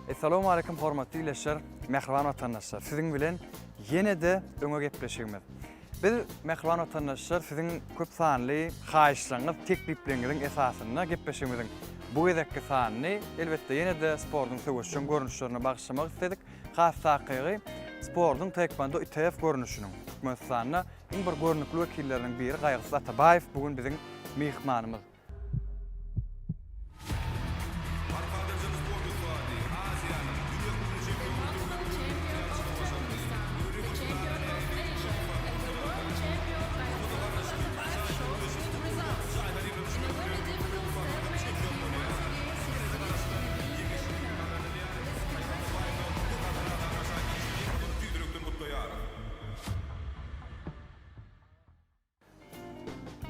Essalawmaleýkum hormatly ildeşler, mähriban watandaşlar! Siziň bilen ýene-de öňe gepleşigimiz. Biz, mähriban watandaşlar, siziň köp sanly haýyşlaryňyz, teklipleriňiziň esasynda gepleşigimiziň bu gezekki sanyny, elbetde, ýene-de sportuň söweşjeň görnüşlerine bagyşlamak isledik. Has takygy, sportuň taekwondo ITF görnüşiniň Türkmenistanda iň bir görnükli wekilleriniň biri Gaýgysyz Atabaýew bu gün biziň myhmanymyz.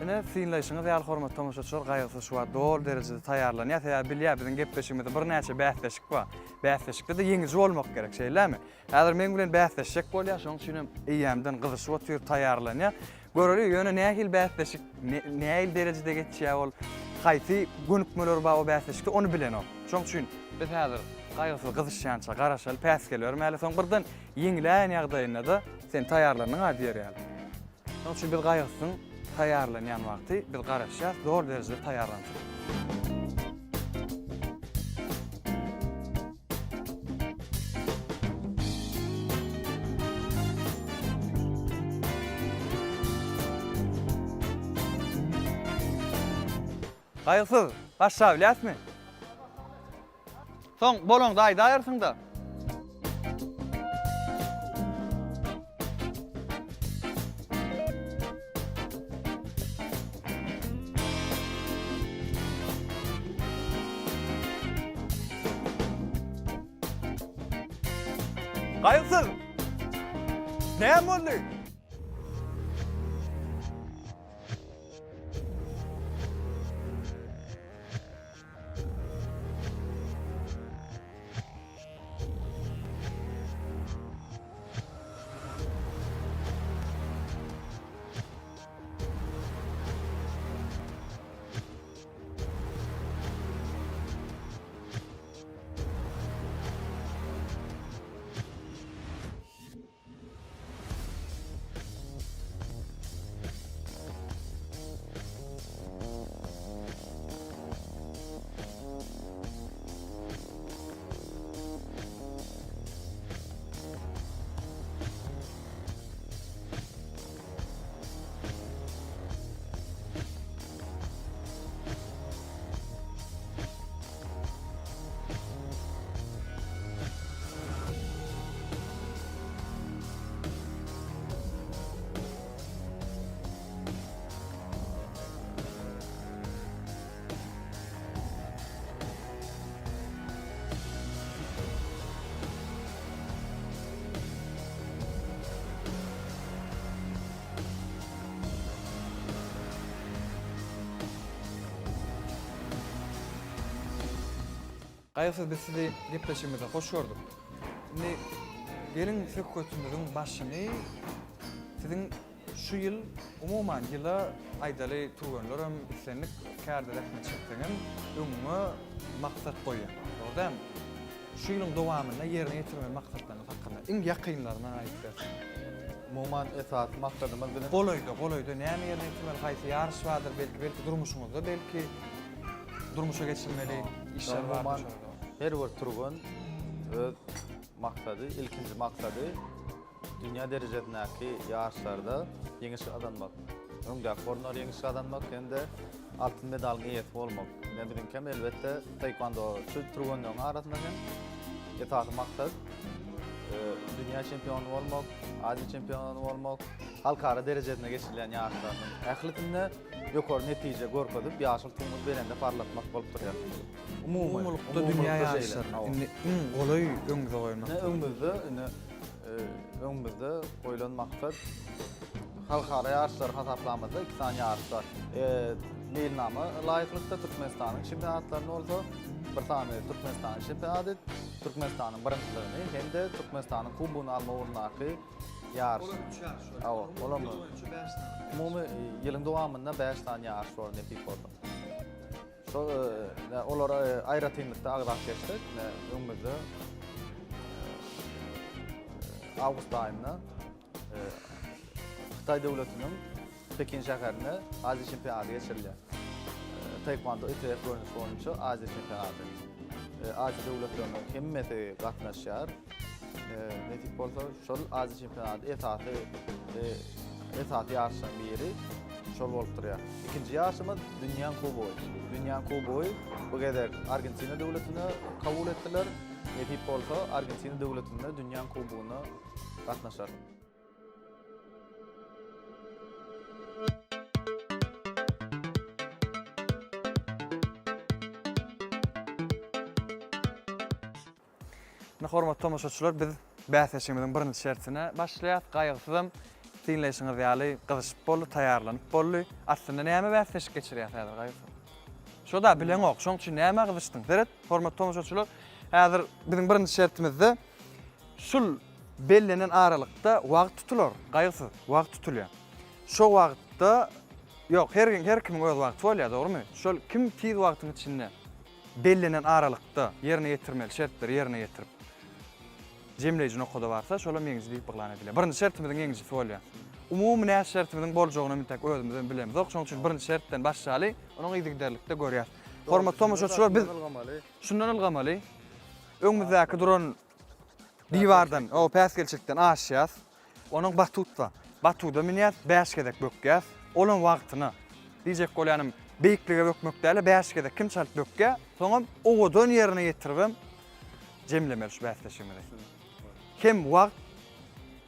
Ine, synlaýşyňyz ýaly, hormatly tomaşaçylar, Gaýgysyz şu wagt doly derejede taýýarlanýar. Sebäbi bilýär, biziň gepleşigimizde birnäçe bäsleşik bar. Bäsleşikde-de ýeňiji bolmak gerek, şeýlemi? Häzir meň bilen bäsleşjek bolýar, şonuň üçin hem eýýämden gyzyşyp otyr, taýýarlanýar. Göreli, ýöne nähili bäsleşik, nähili derejede geçýär ol, haýsy gönükmeler bar o bäsleşikde, ony bilenok. Şonuň üçin biz häzir Gaýgysyz gyzyşýança garaşaly, päsgel bermäli. Soň birden ýeňiläýen ýagdaýynda-da sen taýýarlandyň-a diýer ýaly. Şonuň üçin biz Gaýgysyzyň taýýarlanýan wagty biz garaşýas, doly derejede taýýarlansyn. Gaýgysyz, başlabilýäsmi? Soň bolaňda aýdaýarsyň-da. Gaýgysyz! Näme boldy? Gaýgysyz biz sizi gepleşigimizde hoş gördük. Indi geliň söhbetimiziň başyny siziň şu ýyl umuman ýyla aýdaly türgenlerem islendik kärde zähmet çekseňem öňüňe maksat goýýaň. Dogry dälmi? Şu ýylyň dowamynda ýerine ýetirmeli maksatlaryňyz hakynda iň ýakynlaryny aýdyp berseňiz. Umuman esasy maksadymyz biziň. Golaýda, golaýda näme ýerine ýetirmeli, haýsy ýaryş bardyr, belki, belki durmuşyňyzda belki durmuşa geçirmeli işler bardyr şolarda. Her bir türgen öz maksady, ilkinji maksady dünýä derejesindäki ýaryşlarda ýeňiş gazanmak, öňdäki orunlara ýeňiş gazanmak hem-de altyn medalyň eýesi bolmak. Ine biziňkem elbetde taekwondoçy türgenleriň arasynda hem esasy maksat dünýä çempiony bolmak, Aziýa çempiony bolmak, halkara derejesinde geçirilýän ýaryşlaryň ählisinde ýokary netije görkezip, ýaşyl tugumyzy belende parlatmak bolup durýar. Umumy, Umumylykda dünýä ýaryşlarynda indi iň golaý öňümize goýan maksat. Öňümizde indi öňümizde goýlan maksat halkara ýaryşlary hasaplamazda iki sany ýaryş bar. Meýilnama laýyklykda Türkmenistanyň çempionatlarynda bolsa bir sany Türkmenistanyň çempionaty, Türkmenistanyň birinjiligini hem-de Türkmenistanyň kubogyny almak ugrundaky ýaryş. Olam üç ýaryş bolýar. Hawa, olam umumy ýylyň dowamynda bäş sany ýaryş bolar nesip bolsa. Şol olara aýratynlykda agzap geçsek, öňümizde. Awgust aýynda Hytaý döwletiniň Pekin şäherinde Aziýa çempionaty geçirilýär. Taekwondo ITF görnüşi boýunça Aziýa çempionaty. Aziýa döwletleriniň hemmesi gatnaşýar. Nesip bolsa şol Aziýa çempionaty esasy esasy ýaryşlaryň biri şol bolup durýar. Ikinji ýaryşymyz Dünýäň kubogy. Dünýäň kubogy bu gezek Argentina döwletine kabul etdiler. Nesip bolsa Argentina döwletinde Dünýäň kubogyna gatnaşar. Indi hormatly tomaşaçylar biz bäsleşigimiziň birinji şertine başlaýas. Gaýgysyzam synlaýşyňyz ýaly gyzyşyp boldy, taýýarlanyp boldy. Aslynda näme bäsleşik geçirýäs häzir Gaýgysyz? Şo-da bileňok, şoň üçin nämä gyzyşdyň? Seret, hormatly tomaşaçylar, häzir biziň birinji şertimizde şul bellenen aralykda wagt tutular, Gaýgysyz, wagt tutulýar. Şo wagtda, ýok, her her kimiň öz wagty bolýar, dogrumy? Şol kim tiz wagtyň içinde bellenen aralykda ýerine ýetirmeli şertleri ýerine ýetirip, jemleýji nokada barsa, şolam ýeňiji diýip yglan edilýär. Birinji şertimiziň ýeňijisi bolýar. Umumy näçe şertimiziň boljagyny entek özümizem bilemzok. Şonuň üçin birinji şertden başlaly, onuň yzygiderlikde görýäs. Hormatly tomaşaçylar, biz şundan ylgamaly. Öňümizdäki duran diwardan, o päsgelçilikden aşýas. Onuň batut bar. Batuda münýäs, bäş gezek bökýäs. Olam wagtyna. Diýjek bolýanym, beýiklige bökmek däl-de, bäş gezek kim çalt bökýär, soňam owadan ýerine ýetiribem jemlemeli şu bäsleşigimizi. Hem wagt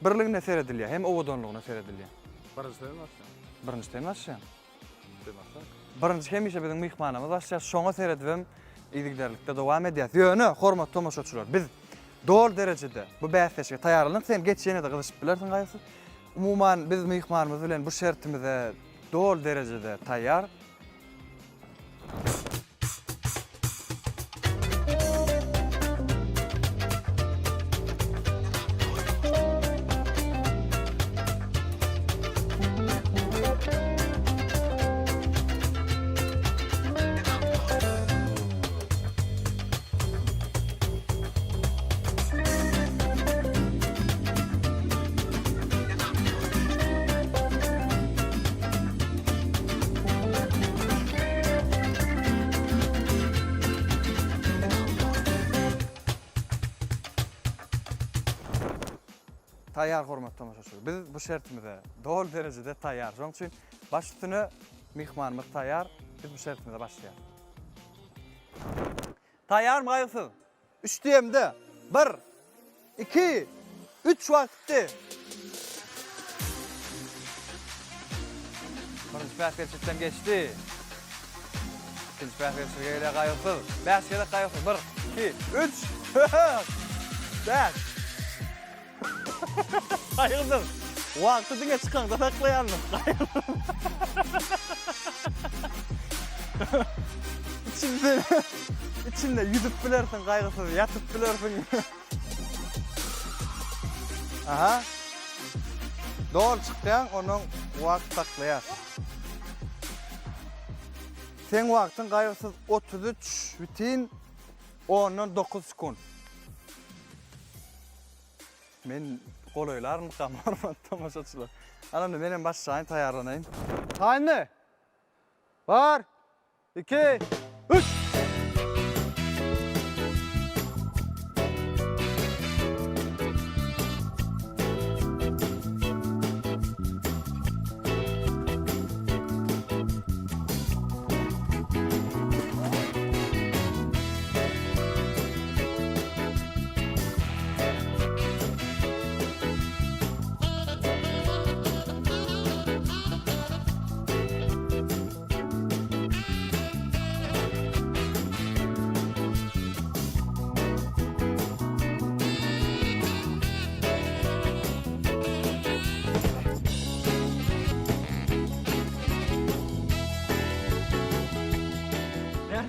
birligine seredilýär, hem owadanlygyna seredilýär. Birinji sen başla. Birinji sen başlaýaň. Birinji hemişe biziň myhmanymyz başlaýar. Şoňa seredibem yzygiderlikde dowam edýäs. Ýöne, hormatly tomaşaçylar, biz doly derejede bu bäsleşige taýýarlandyk. Sen geç ýene-de gyzyşyp bilersiň gaýgysyz. Umuman, biz myhmanymyz bilen bu şertimize doly derejede taýýar. Taýýar hormatly tomaşaçylar. Biz bu şertimize doly derejede taýýar. Şonuň üçin baş üstüne myhmanymyz taýýar. Biz bu şertimize başlaýarys. Taýýarmy Gaýgysyz? Üç diýemde, bir, iki, üç wagt gitdi. Birinji päsgelçilikden geçdi. Ikinji päsgelçilige gelýär Gaýgysyz. Bäş gezek Gaýgysyz. Bir, iki, üç, dört, bäş. Gaýgysyz. Wagty diňe çykaňda saklaýarmyş. Içinde içinde ýüzüp bilersiň gaýgysyz, ýatyp bilersiň. Aha. Doly çykýaň, onuň wagt saklaýar. Seň wagtyň gaýgysyz 33 bütin ondan 9 sekunt. Men golaýlarmykam hormatly tomaşaçylar. Ana indi menem başlaýyn taýýarlanaýyn. Taýynmy? Bir, iki, üç!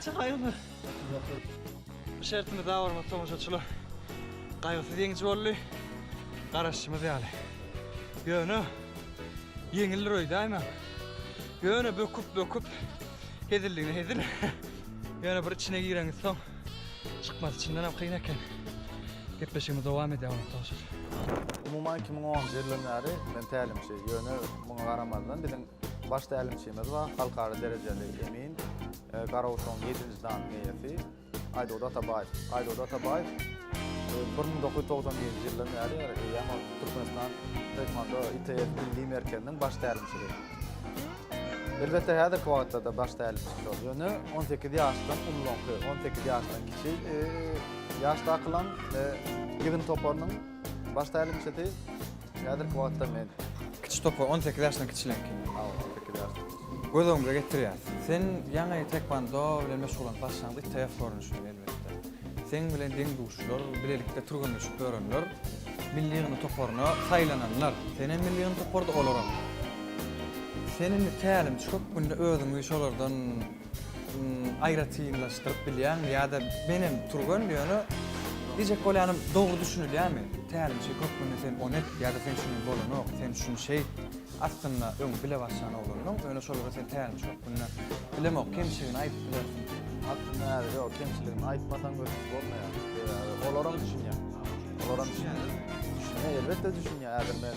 Näçe gaýgysyz? Bu şertimizde hormatly tomaşaçylar Gaýgysyz ýeňiji boldy. Garaşyşymyz ýaly. Ýöne ýeňildir öýdäýmäň. Ýöne böküp böküp hezilligine hezil. Ýöne bir içine gireňiz soň çykmasy çyndanam kyn eken. Gepleşigimiz dowam edýär hormatly tomaşaçylar. Umuman 2010-njy ýyldan bäri men tälimçi. Ýöne muňa garamazdan biziň baş tälimçimiz bar, halkara derejeli emin, Garaguşagyň ýedinji danyň eýesi Aýdogdy Atabaýew. Aýdogdy Atabaýew 1991-nji ýyldan bäri eýýäm ol Türkmenistan Taekwondo ITF Milli merkeziniň baş tälimçisi. Elbetde häzirki wagtda-da baş tälimçi şol. Ýöne 18 ýaşdan ululaňky, 18 ýaşdan kiçi ýaşdakylaň ýygyn toparynyň baş tälimçisi häzirki wagtda men. Kiçi topar, 18 ýaşdan kiçileňki. Hawa, 18 ýaşdan kiçi. Göz öňümize getirýäs. Sen ýaňy taekwondo bilen meşgullanyp başlaňda ITF görnüşinde elbetde. Seň bilen deň-duşlar, bilelikde türgenleşip ýörenler milli ýygyndy toparyna saýlananlar. Senem milli ýygyndy toparda, olaram. Sen indi tälimçi hökmünde özüňi şolardan aýratynlaşdyryp bilýäňmi ýa-da menem türgen ýöne diýjek bolýanym dogry düşünilýärmi? Tälimçi hökmünde sen ony et ýa-da sen şuny bolanok, sen şuny şeýt. Aslynda öň bile başlan oglanlaň, ýöne şolara sen tälimçi hökmünde bilemok kemçiligini aýdyp bilersiň. Aslynda häzir ýok kemçiligini aýtmasaň ösüş bolmaýar. Sebäbi olaram düşünýär. Olaram düşünýär. Düşünýär elbetde düşünýär. Häzir men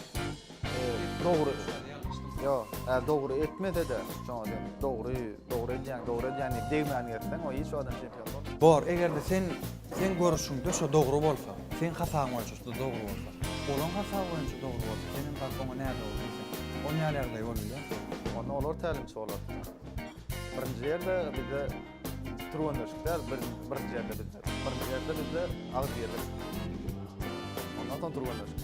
dogry Ýok, häzir dogry etmese-de şoňa sen dogry, dogry edýäň, dogry edýäň diýip degmän gezseň o hiç wagtam çempion bolmaýar. Bor, eger-de sen seň görüşiňde şo dogry bolsa, seň hasabyň boýunça şo dogry bolsa, olaň hasaby boýunça dogry bolsa, senem baryp oňa nädogry diýseň, on ýaly ýagdaý bolup biler. Onda olar tälimçi bolar. Birinji ýerde bizde türgenleşik däl, birinji ýerde bizde. Birinji ýerde bizde agzybirlik. Ondan soň türgenleşik.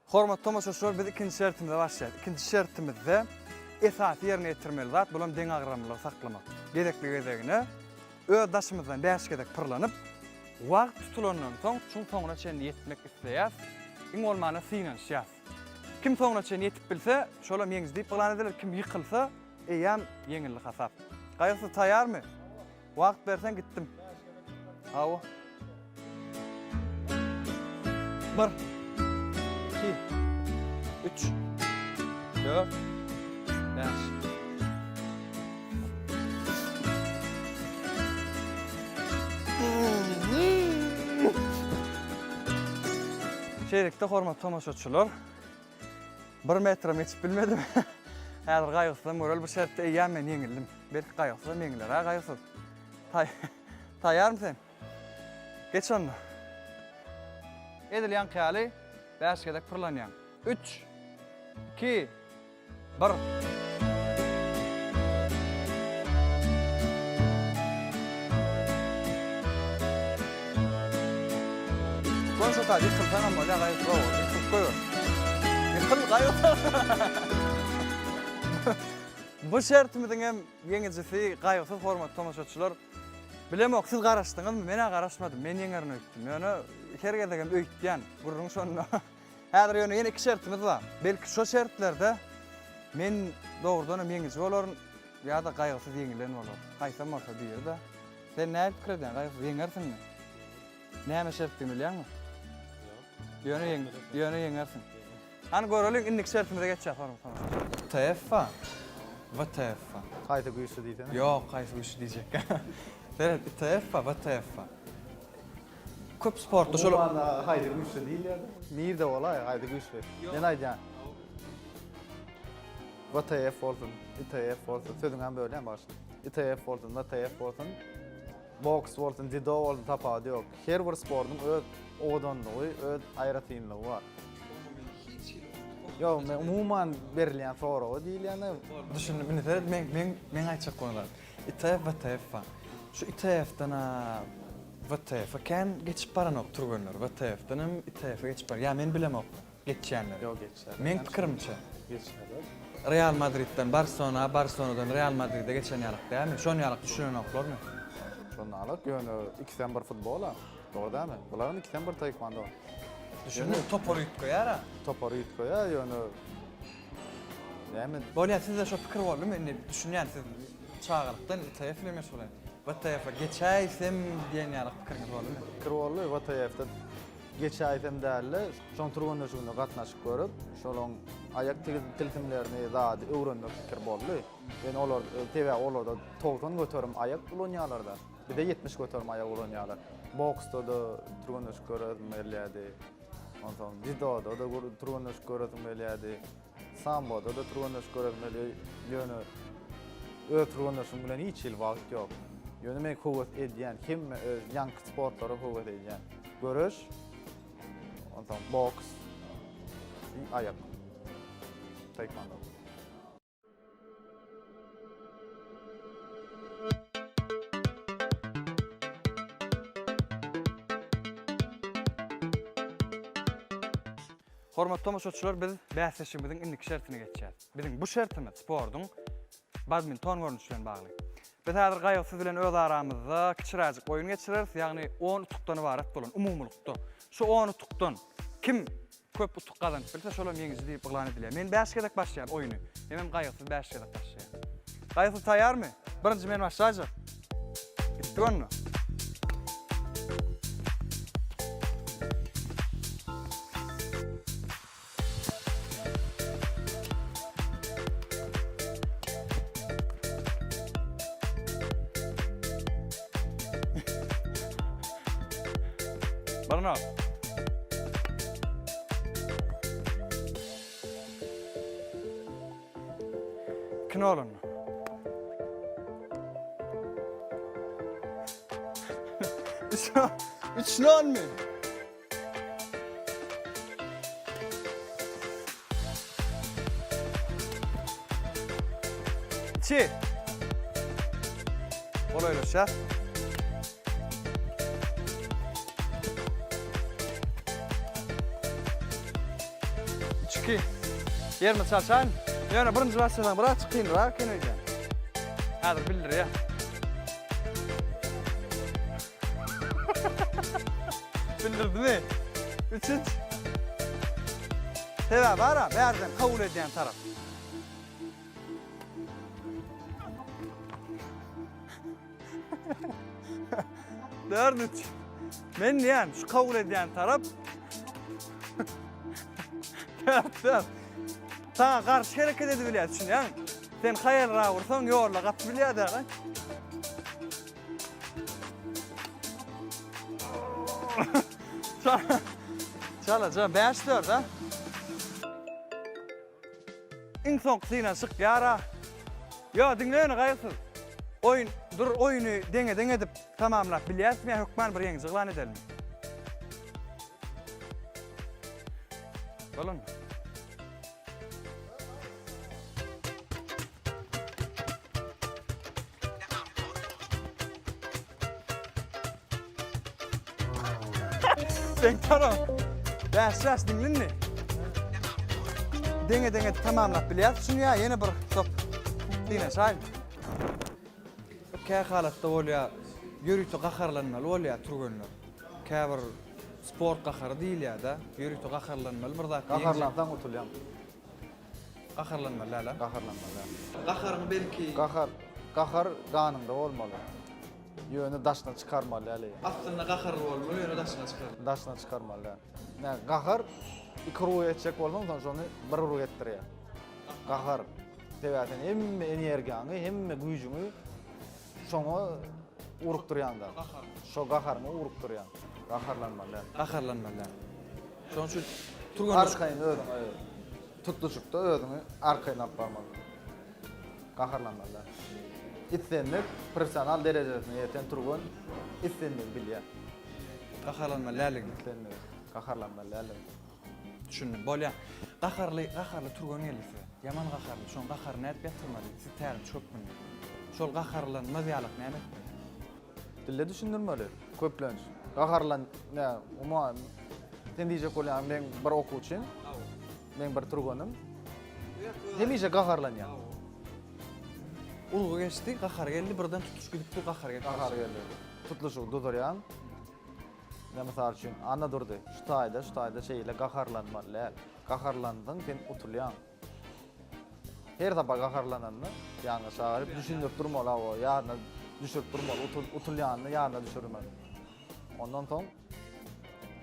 Hormatly tomaşaçylar, biz ikinji şertimize başlaýarys. Ikinji şertimizde esasy ýerine ýetirmeli zat, bulam deňagramlylygy saklamak. Gezekli-gezegine öz daşymyzdan bäş gezek pyrlanyp, wagt tutulandan soň, şuň soňuna çenli ýetmek isleýäs. Iň bolmanda synanyşýas. Kim soňuna çenli ýetip bilse, şolam ýeňiji diýip yglan ediler, kim ýykylsa, eýýäm ýeňildi hasap. Gaýgysyz taýýarmy? Wagt berseň gitdim. Hawa. Bir, iki, üç, dört, bäş. Şeýlelikde hormatly tomaşaçylar, bir metrem geçip bilmedim. Häzir gaýgysyzam göreli, bu şertde eýýäm men ýeňildim. Belki gaýgysyzam ýeňiler, ha gaýgysyz? Taý taýýarmy sen? Geç onda. Edil ýaňky ýaly bäş gezek pyrlanýaň. Üç, iki, Bir. Gör şu taý ýykylsaňam bolýar gaýgysyz ow, ýykylyp goýber. Ýykyl gaýgysyz. Bu şertimiziň hem ýeňijisi gaýgysyz hormatly tomaşaçylar. Bilemok siz garaşdyňyzmy? Men-ä garaşmadym. Men ýeňerin öýtdüm. Ýöne her gezegem öýtýän. Gürrüň şonda. Häzir ýöne ýene iki şertimiz bar. Belki şo şertlerde men dogrudanam ýeňiji bolaryn ýa-da gaýgysyz ýeňilen bolar. Haýsam bolsa biri-de. Sen nähili pikir edýäň, gaýgysyz ýeňersiňmi? Näme şertdigini bilýäňmi? Ýok. Ýöne ýeň, ýöne ýeňersiň. Hany göreliň, indiki şertimize geçýäs hormatly tomaşaçylar. TF-a, WTF-a. Haýsy güýçli diýsene. Ýok, haýsy güýçli diýjekkä. Seret, ITF-a, WTF-a. Köp sportda şol. Umuman haýsy güýçli diýilýär. Nirde bolaý haýsy güýçli. Men aýdýan. WTF bolsun, ITF bolsun, sözüňem bölýän bagyşla. ITF bolsun, WTF bolsun, boks bolsun, dzido bolsun tapawudy ýok. Her bir sportuň öz owadanlygy, öz aýratynlygy bar. Ýok, men umuman berilýän soraga diýilýände. Düşündim, indi seret men men meň aýtjak bolan zadym. ITF, WTF bar. Şu ITF-den-ä WTF-e kän geçip baranok türgenler. WTF-den hem ITF-e geçip bar. Ýa men bilemok geçýänleri. Ýok geçýärler. Meň pikirimçe. Geçýärler. Real Madridden Barselona, Barselonadan Real Madride geçen ýalyk dälmi? Şon ýalyk düşünenoklarmy? Şon ýalyk, ýöne ikisem bir futbol-a. Dogry dälmi? Bularyň ikisem bir taekwondo. Düşündim, topar üýtgeýär-ä. Topar üýtgeýär, ýöne näme? Bolýar, sizde şo pikir boldumy? Indi düşünýän siz çagalykdan ITF bilen meşgul. WTF-e geçäýsem diýen ýaly pikiriňiz boldumy? Pikir boldy, WTF-de. Geçäýsem dälde, şoň türgenleşigine gatnaşyp görüp, şolaň aýak tilsimlerini zady öwrenmek pikir boldy. Ýöne olar, sebäbi olarda 90% aýak ulanýarlar-da. Bize 70% aýak ulanýarlar. Boksda-da türgenleşik göresim gelýärdi. Onsoň dzýudoda-da türgenleşik göresim gelýärdi. Samboda-da türgenleşik göresim gelýär. Ýöne öz türgenleşigim bilen hiç hili wagt ýok. Ýöne men höwes edýän, hemme öz ýaňky sportlara höwes edýän. Göreş, onsoň boks, aýak. Taekwondo. Hormatly tomaşaçylar, biz bäsleşigimiziň indiki şertine geçýäris. Biziň bu şertimiz sportuň badminton görnüşi bilen bagly. Biz häzir Gaýgysyz bilen öz aramyzda kiçiräjik oýun geçireris, ýagny on utukdan ybarat bolan umumylykda. Şu on utukdan kim köp utuk gazanyp bilse, şol hem ýeňiji diýip yglan edilýär. Men bäş gezek başlaýan oýny. Hemem Gaýgysyz bäş gezek başlaýar. Gaýgysyz taýýarmy? Birinji men başlaýjak. Gitdik onda. Bir nol. İki nol onda. Üç, üç nol mi? Çi. Golaýlaşýar. Üç-iki. Ýerimi çalşaýyn. Ýöne birinji başlasaň biraz kynrak eken öýdýän. Häzir bildirýär. Bildirdimi? Üç-üç. Sebäbi bar-a, bärden kabul edýän tarap. Dört üç. Men diýen, şu kabul edýän tarap. Dört dört. Saňa garşy hereket edibilýär, düşünýäňmi? Sen haýalrak ursaň, ýolda gapy bilýär-dä. Çalaja, bäş dört, ha? Iň soňky synanyşyk ýara. Ýo, diňle ýöne gaýgysyz. Oýun, dur oýuny deňe-deň edip tamamlap bilýärismi ýa hökman bir ýeňiji yglan edelimi? Bolanmy? Sen tamam. Bäş ýaş diňlindi. Deňe deňe tamamlap bilýäris. Şuny ýa ýene bir top synanyşaýyn. Kä halatda bolýar, ýörite gaharlanmaly bolýar türgenler. Käbir sport gahary diýilýär-de, ýörite gaharlanmaly bir zat. Gaharlansaň utulýaň. Gaharlanmaly däl-a? Gaharlanmaly däl. Gaharyňy belki. Gahar, gahar ganyňda bolmaly. Ýöne daşyna çykarmaly däl. Aslynda gaharly bolmaly, ýöne daşyna çykarmaly. Daşyna çykarmaly däl. Nä, gahar iki urgy etjek bolsaň, soň şony bir urgy etdirýär. Gahar. Sebäbi sen hemme energiýaňy, hemme güýjüňi şoňa urukdyrýaň-da. Şo gaharyňa urukdyrýaň. Gaharlanmaly däl. Gaharlanmaly däl. Şonuň üçin türgenleşik. Arkaýyn özüňi tutluşykda özüňi arkaýyn alyp barmaly. Gaharlanmaly däl. Islendik professional derejesine ýeten türgen islendigi bilýär. Gaharlanmaly däldigini. Islendigi. Gaharlanmaly däldigini. Düşündim. Bolýar. Gaharly, gaharly türgen geldi size. Ýaman gaharly. Şoň gaharyny nädip ýatyrmaly? Siz tälimçi hökmünde. Şol gaharlanmaz ýalak näme etmeli? Dilde düşündirmeli, köplenç. Gaharlan, nä, umuman, sen diýjek bolýaň, meň bir okuwçym, meň bir türgenim hemişe gaharlanýar. Urgy geçdi, gahary geldi, birden tutuş gidip dur, gahary geldi. Gahary geldi. Tutluşygy duzurýaň. Ine, mysal üçin, Annadurdy, şu taýda, şu taýda şeýle gaharlanmaly däl. Gaharlandyň, sen utulýaň. Her sapar gaharlananda ýanyna çagyryp düşündirip durmaly hawa ýadyna düşürip durmaly utulýanyny ýadyna düşürmeli. Ondan soň.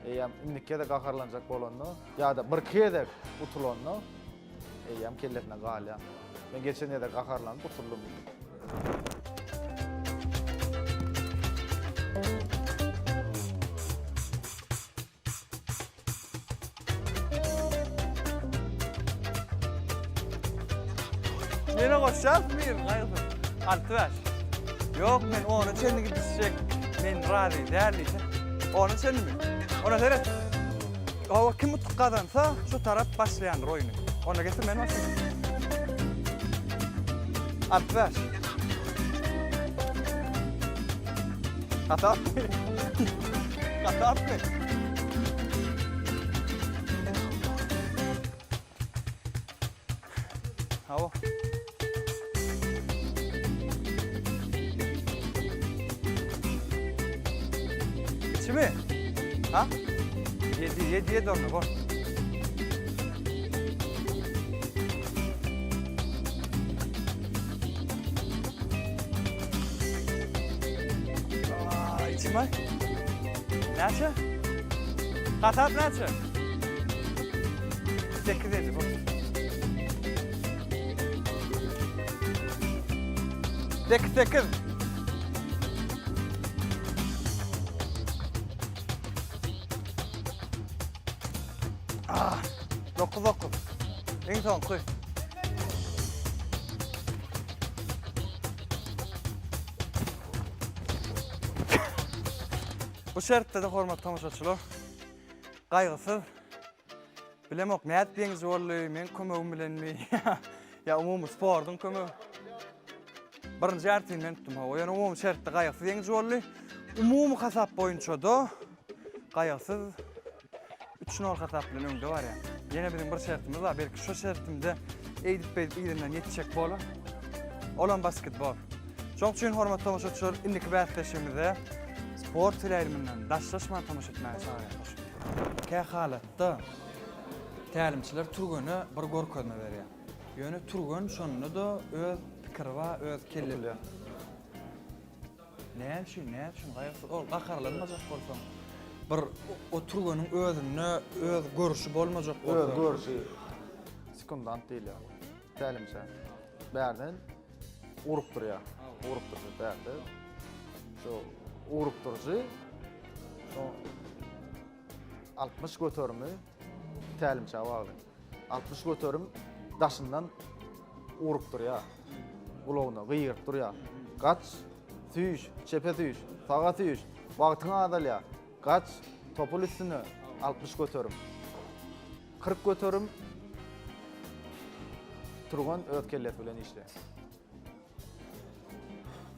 Eýýäm indiki gezek gaharlanjak bolanda ýa-da birki gezek utulanda eýýäm kellesine galýar. Men geçen gezek gaharlanyp utuldym diýip. Mene goşýarsyň bir gaýgysyz. Alty bäş. Ýok, men ona çenli gidişjek. Men razy däl diýse. Ona çenlimi? Ona seret. Hawa, kim utuk gazansa, şu tarap başlaýandyr oýny. Onda getir men başlaýyn. 65. Hasapmy? Hasapmy? Hawa. Içimi? Ha? 7 7 7 onda bor. Aa, içimi? Näçe? Hasap näçe? 8 7 bor. 8 8. Ah, 9 9. Iň soňky. Bu şertde-de hormatly tomaşaçylar, gaýgysyz Bilemok nädip ýeňiji boldy, meň kömegim bilenmi ýa umumy sportuň kömegi. Birinji ýartyny men tutdum hawa, ýöne umumy şertde gaýgysyz ýeňiji boldy. Umumy hasap boýunça-da gaýgysyz 3-0 hasap bilen öňde barýar. Ýene biziň bir şertimiz bar, belki şu şertimde eýdip-beýdip yzyndan ýetjek bolar. Olam basketbol. Şonuň üçin hormatly tomaşaçylar, indiki bäsleşigimize sport teleýaýlymyndan daşlaşman tomaşa etmäge çagyrýarys. Kähalatda tälimçiler türgene bir görkezme berýär. Ýöne türgen şonda-da öz pikiri bar, öz kelle. Utulýar. Näme üçin, näme üçin gaýgysyz ol gaharlanmajak bolsaň, bir o türgeniň özünde öz görüşi bolmajak bolsa. Öz görüşi. Sekundant diýilýär. Tälimçä. Bärden urup durýar. Urup durýar bärde. Şu urup durujy şu 60 göterimi tälimçä bagly. 60 göterim daşyndan urup durýar. Gulagyna gygyryp durýar. Gaç, süýş, çepe süýş, saga süýş. Wagtyň azalýar. Gaç, topul üstüne 60 göterim. 40 göterim türgen öz kellesi bilen işleýär.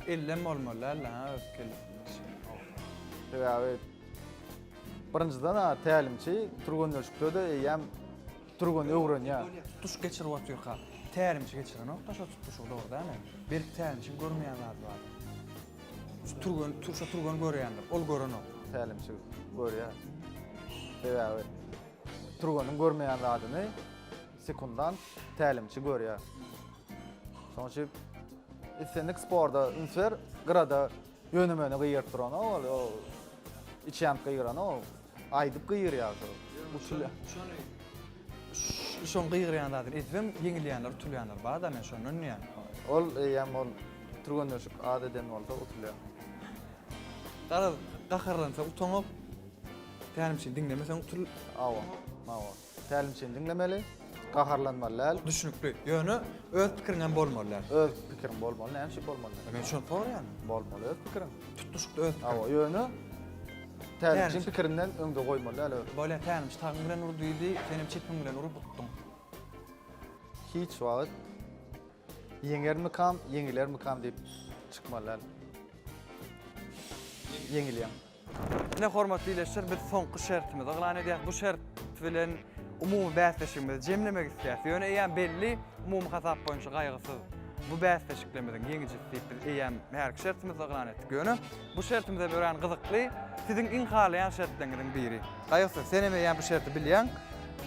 Ellem bolmaly däl ha öz kellesi bilen işleýär. Sebäbi birinjiden ha tälimçi türgenleşikde-de eýýäm türgeni öwrenýär. Tutuşyk geçirip otyrka tälimçi geçirenok-da şo tutuşygy dogry dälmi? Belki tälimçiň görmeýän zady bardyr. Şu türgen, şo türgen görýändir, ol görenok. Tälimçi görýär. Sebäbi türgeniň görmeýän zadyny sekundant tälimçi görýär. Şonuň üçin islendik sporda üns ber, gyrada ýöne-möne gygyryp duranok ol, o içýän gygyranok, aýdyp gygyrýar şol. Uçulýar. Şony şoň gygyrýan zadyny edibem ýeňilýänler, utulýanlar bar-da, men şondan diýýän. Ol eýýäm ol türgenleşik az eden bolsa utulýar. Garaz, gaharlansa utaňok, tälimçini diňlemeseň utul. Hawa, hawa. Tälimçini diňlemeli, gaharlanmaly däl. Düşnükli. Ýöne öz pikiriňem bolmaly däl. Öz pikiriň bolmaly, näme üçin bolmaly däl? Men şony soraýan. Bolmaly öz pikiriň. Tutuşykda öz pikiriň. Hawa, ýöne tälimçiň pikirinden öňde goýmaly däl öz. Bolýa, tälimçi tagyň bilen ur diýdi, senem çepiň bilen urup utduň. Hiç wagt Ýeňermikam, ýeňilermikam diýip çykmaly däl. Ýeňilýäň. Ine hormatly ildeşler biz soňky şertimizi yglan edýäs. Bu şert bilen umumy bäsleşigimizi jemlemek isleýäs. Ýöne eýýäm belli umumy hasap boýunça gaýgysyz bu bäsleşiklerimiziň ýeňijisi diýip biz eýýäm hälki şertimizde yglan etdik. Ýöne bu şertimiz hem örän gyzykly. Siziň iň halaýan şertleriňiziň biri. Gaýgysyz sen hem eýýäm bu şerti bilýäň.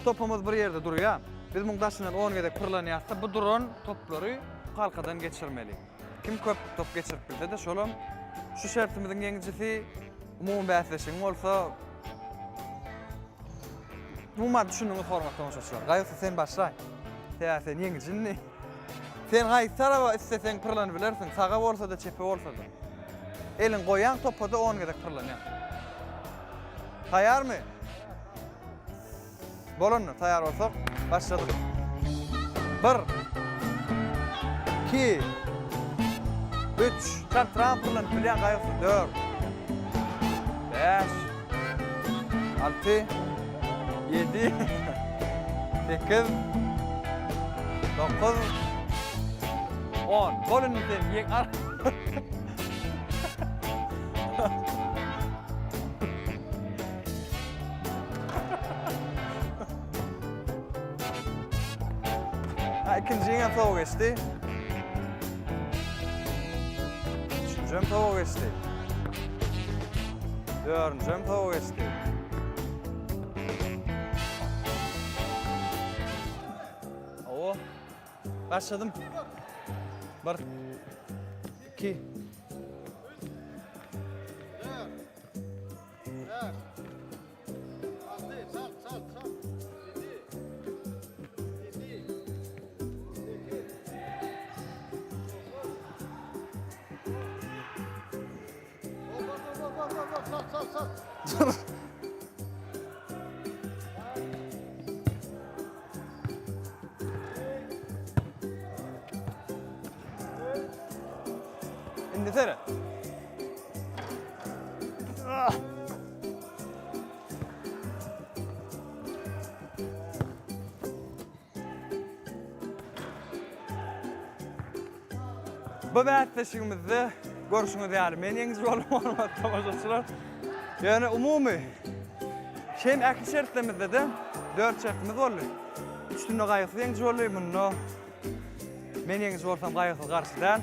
Topumyz bir ýerde durýar. Biz muň daşyndan on gezek pyrlanýas-da, bu duran toplary halkadan geçirmeli. Kim köp top geçirip bilse-de, şolam şu şertimiziň ýeňijisi, umumy bäsleşigiň bolsa. Umuman düşündiňiz hormatly tomaşaçylar. Gaýgysyz sen başlaý. Sebäbi sen ýeňiji indi. Sen haýsy taraba isleseň pyrlanyp bilersiň, saga bolsa-da, çepe bolsa-da. Eliň goýýaň topa-da on gezek pyrlanýaň. Taýýarmy? Bolanda, taýýar bolsak, başladyk. Bir, iki, üç, çaltram pyrlanyp bilýän gaýgysyz, dört, bäş, alty, ýedi, sekiz, dokuz, on. Bol indi sen, ýeň al. Ha, ikinji hem sowa geçdi. Üçünji hem sowa geçdi. Dördünji hem sowa geçdi. Oo. Başladım. Bir, iki, Indi seret. Bu bäsleşigimizde görşüňiz ýaly men ýeňiji boldum hormatly tomaşaçylar. Ýöne umumy şem ähli şertlerimizde-de 4 şertimiz boldy. Üçünde gaýgysyz ýeňiji boldy. Munda men ýeňiji bolsam gaýgysyz garşy däl.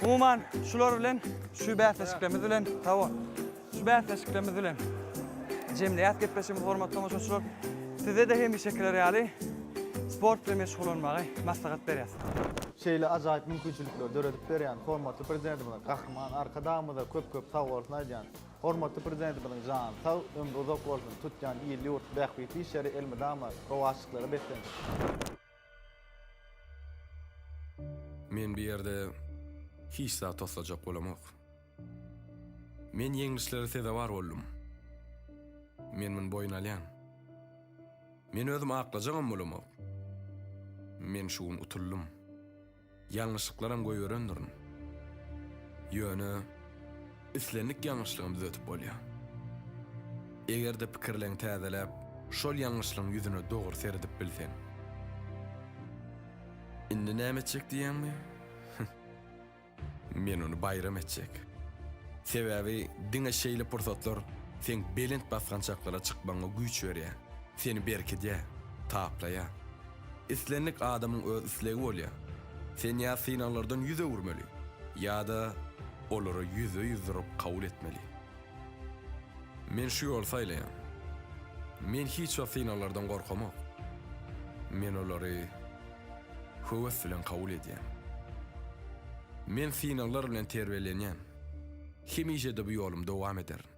Umuman şular bilen şu bäsleşiklerimiz bilen sag bol. Şu bäsleşiklerimiz bilen jemleýäs gepleşigimizi hormatly tomaşaçylar. Size-de hemişekiler ýaly sport bilen meşgullanmagy maslahat berýäs. Şeýle ajaýyp mümkinçilikleri döredip berýän hormatly Prezidentimize, Gahryman Arkadagymyza köp-köp sagbolsun aýdýan. Hormatly Prezidentimiziň jany sag, ömri uzak bolsun, tutýan il-ýurt bähbitli işleri elmydama rowaçlyklara beslensin! Men bu ýerde hiç zat toslajak bolamok. Men ýeňlişlere sezewar boldum. Men muny boýun alýan. Men özüm aklajagam bolamok. Men şu gün utuldym. Ýalňyşlyklaram goýberendirin. Ýöne islendik ýalňyşlygam düzetip bolýar. Eger-de pikirleňi täzeläp, şol ýalňyşlygyň ýüzüne dogry seredip bilseň. Indi näme etjek diýýäňmi? Men ony baýram etjek. Sebäbi diňe şeýle pursatlar seň belent basgançaklara çykmagyňa güýç berýär, seni berkidýär, taplaýar. Islendik adamyň öz islegi bolýar. Sen ýa synaglardan ýüz öwürmeli, ýa-da olary ýüzbe-ýüz durup kabul etmeli. Men şu ýoly saýlaýan. Men hiç wagt synaglardan gorkamok. Men olary höwes bilen kabul edýän. Men synaglar bilen terbiýelenýän. Hemişe-de bu ýolumy dowam ederin.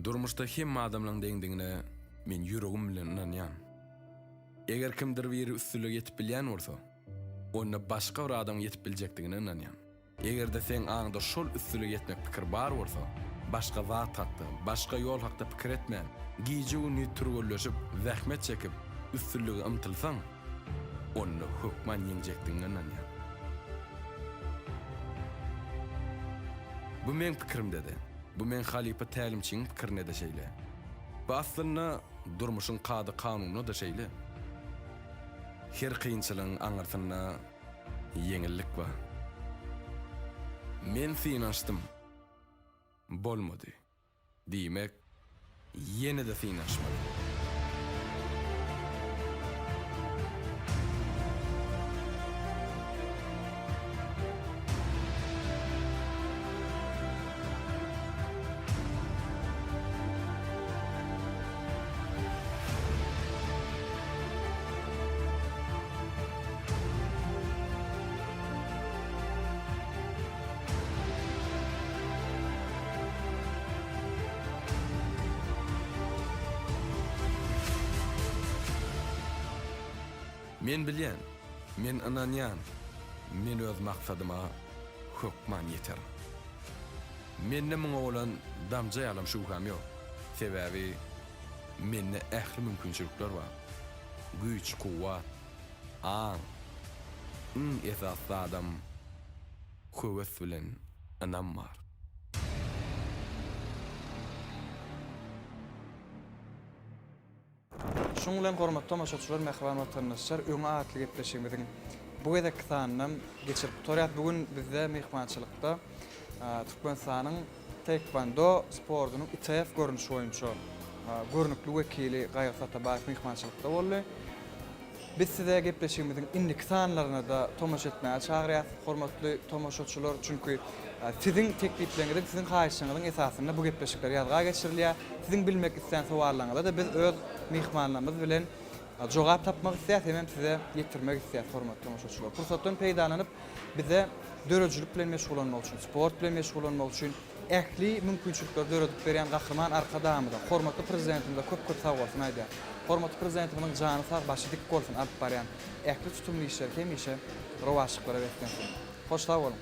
Durmuşda hemme adamlaň deňdigine men ýüregim bilen ynanýan. Eger kimdir biri üstünlige ýetip bilýän bolsa, onda başga bir adamyň ýetip biljekdigine ynanýan. Eger-de seň aňda şol üstünlige ýetmek pikiri bar bolsa, başga zat hakda, başga ýol hakda pikir etmän, gije-gündiz türgenleşip, zähmet çekip, üstünlige ymtylsaň, onda hökman ýeňjekdigiňe ynanýan. Bu meň pikirimde-de, bu meň halypa tälimçiň pikirinde-de şeýle. Bu aslynda durmuşyň kada-kanunynda-da şeýle. Her kynçylygyň aňyrsynda Ýeňillik bar. Men synanyşdym. Bolmady. Diýmek, ýene-de synanyşmaly. Men bilýän, men ynanýan, men öz maksadyma hökman ýeterin. Mende muňa bolan damja ýalam şübhäm ýok. Sebäbi mende ähli mümkinçilikler bar. Güýç-kuwwat, aň, iň esasy zadam höwes bilen ynam bar. Şunuň bilen hormatly tomaşaçylar, mähriban watandaşlar, Öňe atly gepleşigimiziň bu gezekki sanynam geçirip gutarýas. Bu gün bizde myhmançylykda Türkmenistanyň taekwondo sportunyň ITF görnüşi boýunça görnükli wekili Gaýgysyz Atabaýew myhmançylykda boldy. Biz size gepleşigimiziň indiki sanlaryna-da tomaşa etmäge çagyrýarys, hormatly tomaşaçylar. Çünki siziň teklipleriňiziň, siziň haýyşlaryňyzyň esasynda bu gepleşikler ýazga geçirilýär. Siziň bilmek islän sowallaryňyza-da biz öz myhmanlarymyz bilen jogap tapmak isleýäris hemem size ýetirmek isleýäris, hormatly tomaşaçylar. Pursatdan peýdalanyp, bize döredijilik bilen meşgullanmak üçin, sport bilen meşgullanmak üçin ähli mümkinçilikleri döredip berýän Gahryman Arkadagymyza, hormatly Prezidentimize köp-köp sagbolsun aýdýarys. Hormatly Prezidentimiziň jany sag, başy dik bolsun, alyp barýan ähli tutumly işleri hemişe rowaçlyklara beslensin. Hoş sag boluň!